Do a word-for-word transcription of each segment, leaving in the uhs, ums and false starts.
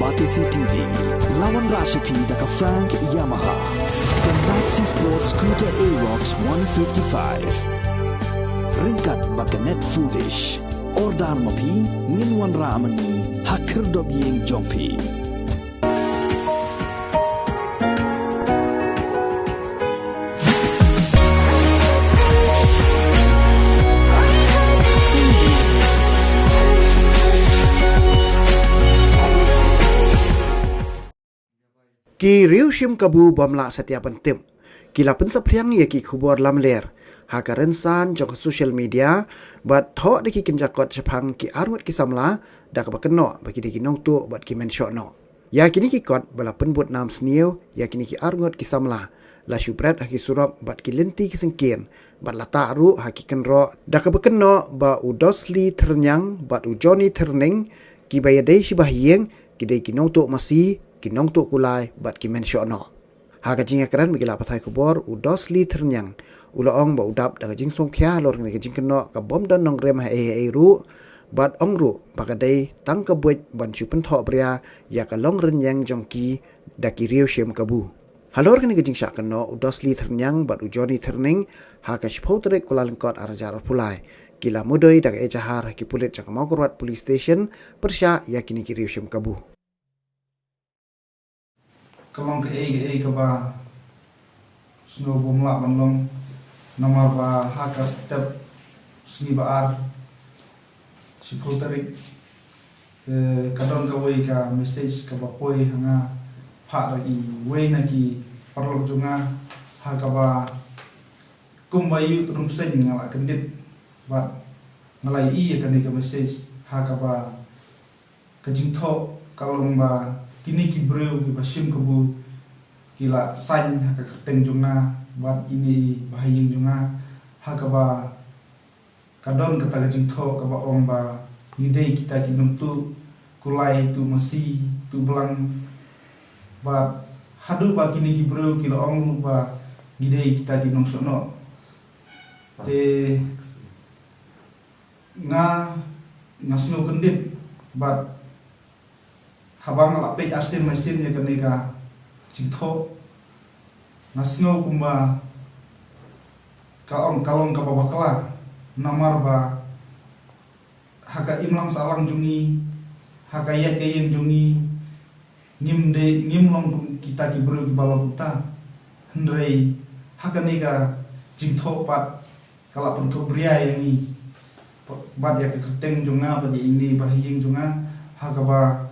Batesi T V, la wanrah sha phi da ka Frank Yamaha, ka Maxi Sport Scooter Aerox one fifty-five. Ryngkat bad ka Net Foodish. Order ma phi, ngin wanrah ma ngi ha khyrdop ïing jong phi. Ki riew shim kabu bym lah satia ban tip, ki la pynsaphriang ïa ki khubor lamler ha ka rynsan jong ka social media, bad thoh da ki kynja kot shaphang ki arngut ki samla, da kaba kynnoh ba ki dei ki nongtuh bad ki mynshohnoh. Ïa kine ki kot ba la pynbud nam sniew ïa kine ki arngut ki samla, la shu bret ha ki surok bad ki lynti ki syngkien, bad la tah ruh ha ki kynroh, da kaba kynnoh ba u Dosli Thyrniang bad u Johnny Thyrning, kiba ïadei shi bahaïing, ki dei ki nongtuh masi, ki nongtuh kulai bad ki mynshohnoh. Ha ka jingïakren bad ki lad pathai khubor, u Dosli Thyrniang u la ong ba u dap da ka jingsngewkhia halor kane ka jingkynnoh ka bym don nongrim ha ei ha ei ruh, bad ong ruh ba ka dei tang ka buit ban shu pynthohbria ïa ka longrynïeng jong ki da ki riew shim kabu. Halor kane ka jingshah kynnoh, u Dosli Thyrniang bad u Johnny Thyrning, ha ka shiphew tarik Kyllalyngkot arhajar arphew lai, ki la mudui da ka ejahar ha ki pulit jong ka Mawkyrwat Police Station pyrshah ïa kine ki riew shim kabu. Ka long kaei kaei kaba sngew bym lah ban long, namar ba ha ka step sngi ba ar, shiphew tarik, eh, ka don kawei ka message kaba poi ha nga phah da iwei na ki paralok jong nga, ha kaba kumba ïa u Tnum Seng nga la kyndit bad nga la ïohi ïa kane ka message, ha kaba ka jingthoh ka long ba kine ki briew kiba shim kabu ki la sign ha ka kyrteng jong nga bad ine i bahaïing jong nga, ha kaba ka don kata ka jingthoh kaba ong ba ngi dei kita ki nongtuh kulai, tuh masi, tuh blang, bad haduh ba kine ki briew ki la ong ruh ba ngi dei kita ki nongshohnoh. Te nga, nga sngew kyndit bad haba nga la peit arsien marsien ïa kane ka jingthoh, nga sngew kumba ka ong ka long kaba bakla, namar ba ha ka imlang sahlang jong ngi, ha ka ïaid ka ïeng jong ngi, ngim dei, ngim long kum kita ki briew kiba long kumta. Hynrei ha kane ka jingthoh pat ka la pynthohbria ïa ngi bad ïa ka kyrteng jong nga bad ïa ine i bahaïing jong nga, ha kaba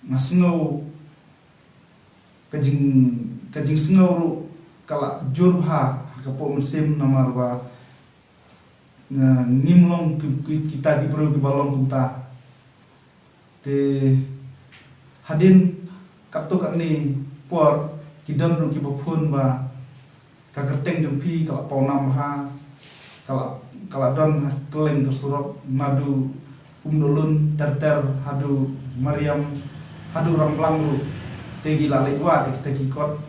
nga sngew ka jing, ka jingsngew ruh ka la jur bha ha ka pok mynsiem, namar ba nga, ngim long ki, ki, kita ki briew kiba long kumta. Te hadien katto katne por ki don ruh kiba phone ba ka kyrteng jong phi ka la pawnam bha, ka la, ka la don ha kylleng ka surok, naduh Umdohlun ter ter haduh Mariam, haduh Rangblang ruh. Te ngi la leit wad ïa kita ki kot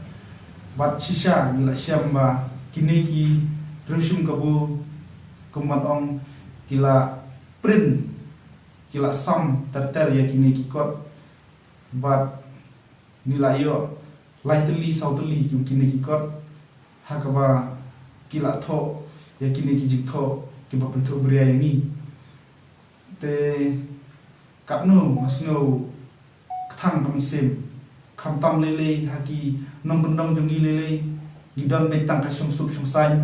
bad shisha ngi la shem ba kine ki riew shim kabu, kumban ong, ki la print, ki la sam ter ter ïa kine ki kot. Bad ngi la ïoh lai tylli saw tylli ki, kine ki kot, ha kaba ki la thoh ïa kine ki jingthoh kiba pynthohbria ïa ngi. Te katno nga sngew kthang ka mynsiem, khamtam lei lei ha ki nongkyndong jong ngi lei lei, ngi don beit tang ka shongsuk shongsaiñ,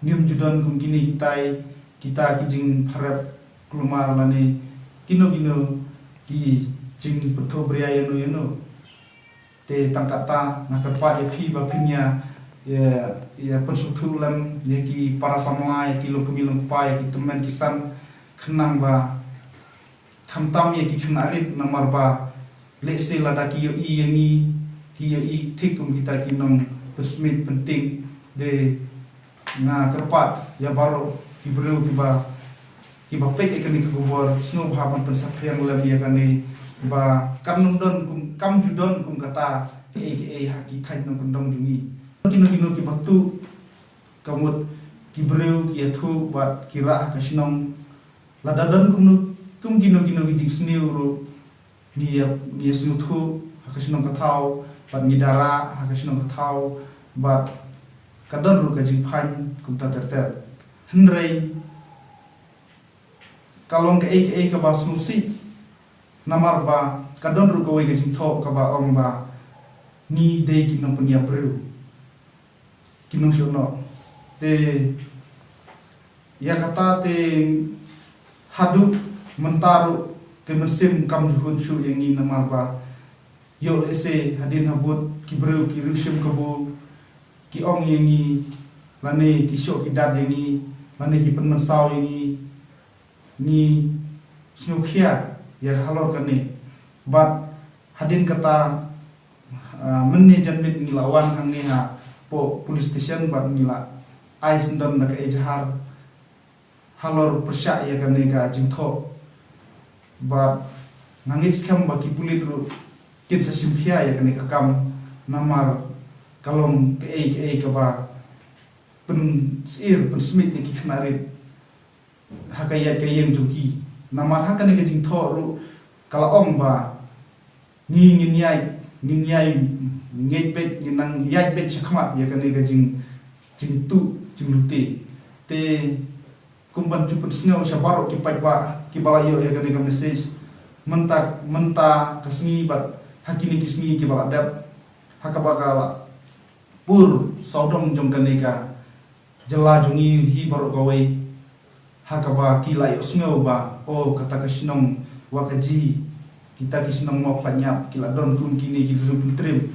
ngim ju don kum kine kitai, kita ki jingpharep kulmar lane kino kino ki jingpynthohbria ïano ïano. Te tang katta nga kyrpad ïa phi ba phin ïa, ïa, ïa pynsngewthuh lem ïa ki para samla, ïa ki longkmie longkpa, ïa ki tymmen ki san, khnang ba khamtam ïa ki khynnah rit, namar ba lehse lada ki ïohi ïa ngi, ki ïohi thik kum kita ki nongpynsmit pyntieng. Te nga kyrpad ïa baroh ki briew kiba, kiba peit ïa kane ka khubor, sngewbha ban pynsaphriang lem ïa kane, ba kam nang don kum, kam ju don kum kata kiei kiei ha ki thaiñ nongkyndong jong ngi. Kino kino kiba tuh, ka mut ki briew ki ïathuh bad ki rah ha ka shnong, lada don kumno, kum kino kino ki jingsniew ruh, ngi ïa, ngi ïa sngewthuh ha ka shnong ka thaw, bad ngi da rah ha ka shnong ka thaw, bad ka don ruh ka jingphain kumta ter ter. Hynrei ka long kaei kaei kaba sngewsih, namar ba ka don ruh kawei ka jingthoh kaba ong ba ngi dei ki nongpynïap briew, ki nongshong noh. Te ïa kata te haduh mynta ruh ka mynsiem kam ju hun shuh ïa ngi, namar ba ïoh lehse hadien habud ki briew ki riewshim kabu ki ong ïa ngi, lane ki shoh ki dat ïa ngi, lane ki pynmynsaw ïa ngi, ngi sngewkhia ïa halor kane. Bad hadien kata, ah, mynne janmiet ngi la wan hangne hapoh police station bad ngi la ai syndon da ka ejahar halor pyrshah ïa kane ka jingthoh. Bad nga ngeit skhem ba ki pulit ruh kin sa shim khia ïa kane ka kam, namar ka long kaei kaei kaba pynsyier pynsmit ïa ki khynnah rit ha ka ïaid ka ïeng jong ki. Namar ha kane ka jingthoh ruh ka la ong ba ngi ngin ïaid, ngin ïaid ngeit beit, ngin nang ïaid beit shakhmat ïa kane ka jing, jingtuh jinglute. Te kum ban ju pynsngew sha baroh ki paidbah kiba la ïoh ïa kane ka message, mynta, mynta ka sngi bad ha kine ki sngi kiba la dep, ha kaba ka la pur sawdong jong kane ka jylla jong ngi hi baroh kawei, ha kaba ki la ïohsngew ba, oh, kata ka shnong Wahkaji, kita ki shnong Mawkhlaiñiap ki la don kum kine ki riewpyntrim.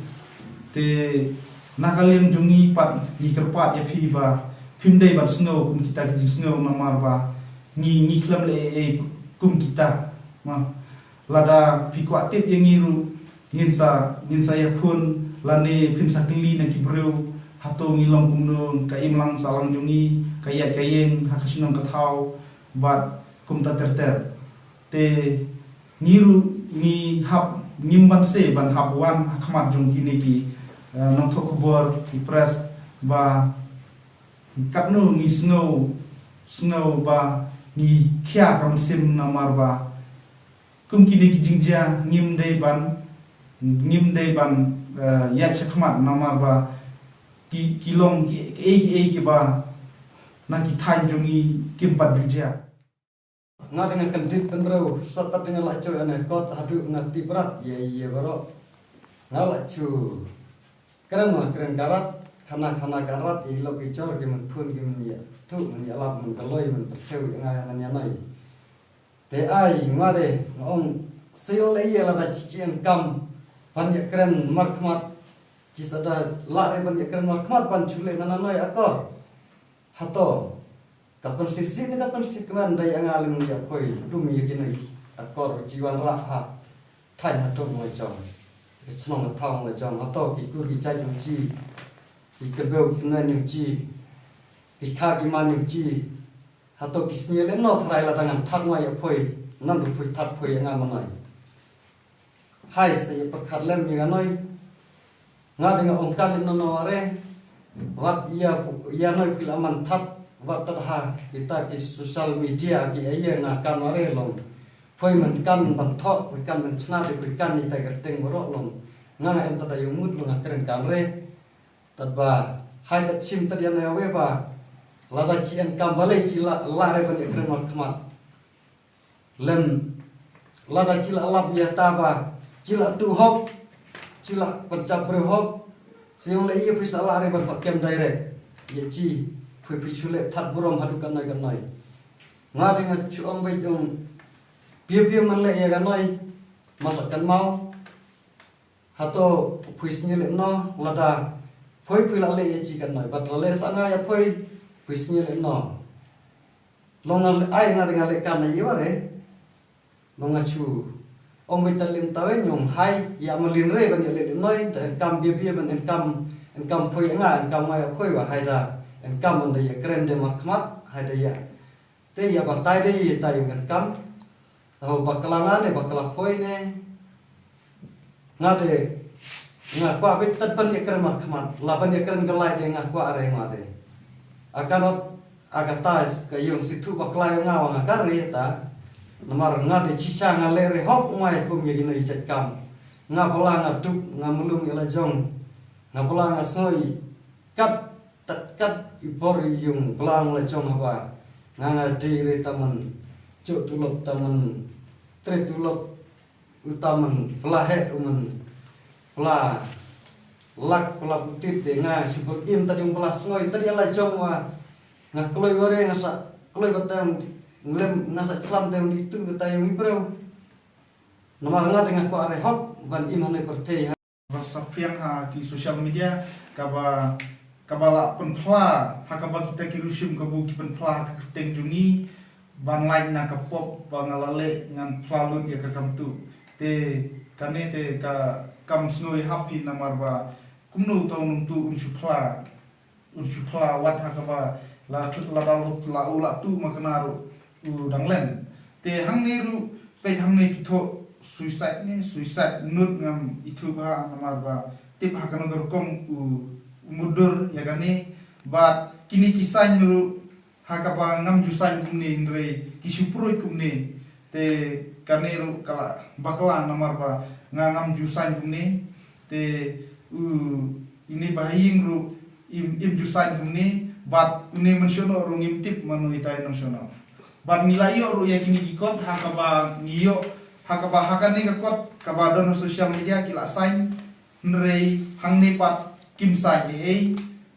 Te na ka liang jong ngi pat ngi kyrpad ïa phi ba phim dei ban sngew kum kita ki jingsngew, namar ba ngi, ngi khlem leh ei ei kum kita. Ma lada phi kwah tip ïa ngi ruh, ngin sa, ngin sa ïaphone lane phin sa kylli na ki briew, hato ngi long kumno, ka imlang sahlang jong ngi, ka ïaid ka ïeng ha ka shnong ka thaw, bad kumta ter ter. Te ngi ruh ngi hap, ngim banse ban hap wan ha khmat jong kine ki, eh, nongthoh khubor, ki press, ba katno ngi sngew, sngew ba ngi khia ka mynsiem, namar ba kum kine ki jingjia ngim dei ban, ngim dei ban, eh, ïaid shakhmat, namar ba ki, ki long ki, kiei kiei kiba na ki thaiñ jong ngi kim pat ju jia. Nga dang nga kyndit pynriew, sat pat dang nga la ju ane kot haduh nga tip brat ïa ïa baroh. Nga la ju kren, nga kren karat, khana khana karat ïa i lok i jor ki mynphun ki mynïathuh mynïalap mynkaloi mynpyrthew ïa nga ïa ngan ïa nai. Te ai nga de nga ong, shu ïoh leh ïa lada chi chi ïa kam ban ïa kren markhmat, chi sa da lah re ban ïa kren markhmat ban shu leh na nanoi akor. Hato ka pynsisi ne ka pynsisi kmen da ïa nga lem ïa poi kum ïa kine akor chi wan rah ha thaiñ hato mo jong, ka chnong ka thaw mo jong, hato ki kur ki jait mo chi, ki kyrbew ki kynnoh mo chi, ki kha ki man mo chi. Hato ki sngi leh noh tharai lada ngan thad mo ïa poi, nam ïa poi thad poi ïa nga mo nai. Hai sa ïa pyrkhat lem ïa nga noi. Nga dang nga ong kan ïa nano are. Wat ïa, ïa noi phi la man thad, wat tad ha kita ki social media ki ïa nga kan are long. Poi man kan ban thok, poi kan man chna de, poi kan ïa tai ka teng baroh long. Nga nga em tad ïa mut long nga kren kan re. Tad ba hai tad chim tad ïa noi awe ba lada chi en kam balei chi la, la re ban ïa kren markhmat. Lem lada chi la lap ïa ta ba chi la tu hok, chi la pynjap briew hok. Shu ïoh leh ïa phi sa la re ban pat kem direct ïa chi, phi phi shu leh thad burom haduh kan noi kan noi. Nga dang nga shu ong beit ong, phi phi man leh ïa kan noi, man sa kan mau. Hato phi sngi leh noh, lada phi phi la leh ïa chi kan noi, bad la leh sa nga ïa phi, phi sngi leh noh. Long nga leh ai nga dang nga leh kan na ïa ware. Long nga shu ong beit ta lem ta wen ong hai ïa ma lin re ban ïa leh lem noi, ta en kam bia bia ban en kam, en kam poi nga, en kam nga ïa poi wa hai da en kam ban da ïa kren de markhmat, hai da ïa. Te ïa batai de ïa tai ïa en kam. Tahu bakla nga ne bakla poi ne. Nga de nga kwah beit tad ban ïa kren markhmat, la ban ïa kren galai de nga kwah re nga de. Aka rot, aka ta ka ïong situ bakla ïa nga wa nga kar re ta. Namar nga dei shisha nga leh re hok mai kum ïa kino i jait kam. Nga pala nga duk nga mlum ïa la jong. Nga pala nga sngew kat tat kat i por i yung pala nga la jong haba nga nga dei re taman. Jok tulop taman. Tre tulop u taman pala he u man pala lak pala putit de nga super im tadi pala sngew tadi la jong wa nga kloi ware nga sa kloi batang nglem nga sa slam de di tu ta yung ibreu. Namar nga de nga ko are hok ban im hane pertei ha. Ba sa phiang ha ki social media kaba kaba la pynphla ha kaba kita ki rushim kabu ki pynphla ha ka kyrteng jong ngi ban lait na ka pop ba nga la leh ngan phla lut ïa ka kam tu. Te kane te ka kam sngew ïa hap hi namar ba kumno to nung tu un shu phla un shu phla wat ha kaba la la da lut la u la tu ma kana ru u dang len. Te hangne ru peit hangne ki thoh suicide ne suicide note ngam ithuh ba namar ba tip ha kano ka rukom u mudur ïa kane bad kine ki sign ru ha kaba ngam ju sign kumne hynrei ki shu pruid kumne. Te kane ru ka la bakla namar ba nga ngam ju sign kumne. Te u ine ba ha ïing ru im im ju sign kumne bad une mention ru ngim tip mano itai nongshon. Bad ngi la ïoh ru ïa kine ki kot ha kaba ngi ïoh ha kaba ha kane ka kot kaba don ha social media ki la sign hynrei hangne pat kim sign ei ei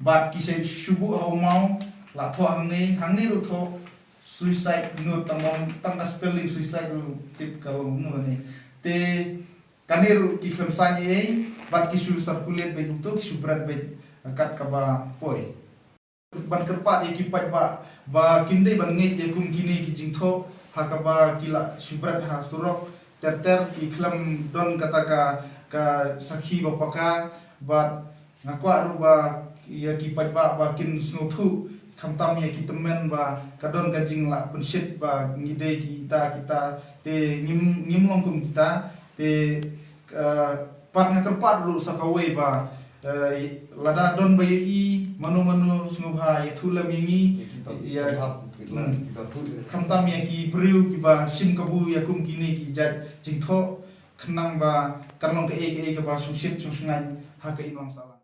bad ki sa shu buh ha u maw la thoh hangne hangne ru thoh suicide note tang tang ka spelling suicide ru tip ka long no ne. Te kane ru ki khlem sign ei ei bad ki shu circulate beit uto ki shu bret beit kat kaba poi. Ban kyrpad ïa ki paidbah ba kim dei ban ngeit ïa kum kine ki jingthoh ha kaba ki la shu bret ha surok ter ter ki khlem don kata ka ka sakhi ba paka bad nga kwah ru ba ïa ki paidbah ba kin sngewthuh khamtam ïa ki tymmen ba ka don ka jinglah pynshit ba ngi dei kita kita te ngim ngim long kum kita te pat nga kyrpad ruh sa kawei ba lada don ba ïohi mano mano sngewbha ïathuh lem ïa ngi ïa khamtam ïa ki briew kiba shim kabu ïa kum kine ki jait jingthoh khnang ba kan long kaei kaei kaba shongshit shongshngaiñ ha ka imlang sahlang.